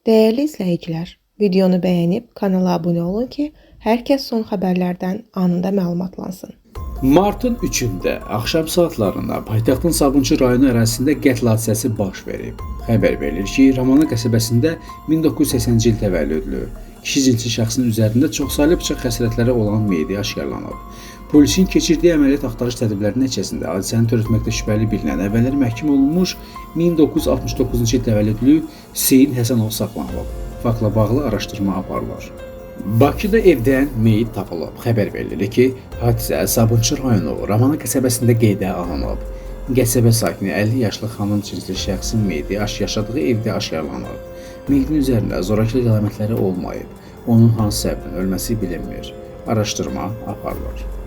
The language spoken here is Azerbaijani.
Dəyərli izləyicilər, videonu bəyənib kanala abunə olun ki, hər kəs son xəbərlərdən anında məlumatlansın. Martın 3-də axşam saatlarında paytaxtın Sabunçu rayonu ərazisində qətl hadisəsi baş verib. Xəbər verilir ki, Ramana qəsəbəsində 1980-ci il təvəllüdlü kişi cinsi şəxsin üzərində çoxsaylı bıçaq xəsarətləri olan meyidi aşkarlanıb. Polisin keçirdiyi əməliyyat axtarış tədbirləri nəticəsində hadisəni törətməkdə şübhəli bilinən əvvəllər məhkum olunmuş 1969-cu il təvəllüdlü Hüseyn Həsənov saxlanılıb. Faktla bağlı araşdırma aparılır. Bakıda evdən meyit tapılıb. Xəbər verilir ki, hadisə Sabunçu rayonu Ramana qəsəbəsində qeydə alınıb. Qəsəbə sakini 50 yaşlı xanım cinsli şəxsin meyidi yaşadığı evdə aşkarlanıb. Meyidin üzərində zorakılıq əlamətləri olmayıb. Onun hansı səbəbdən ölməsi bilinmir. Araşdırma aparılır.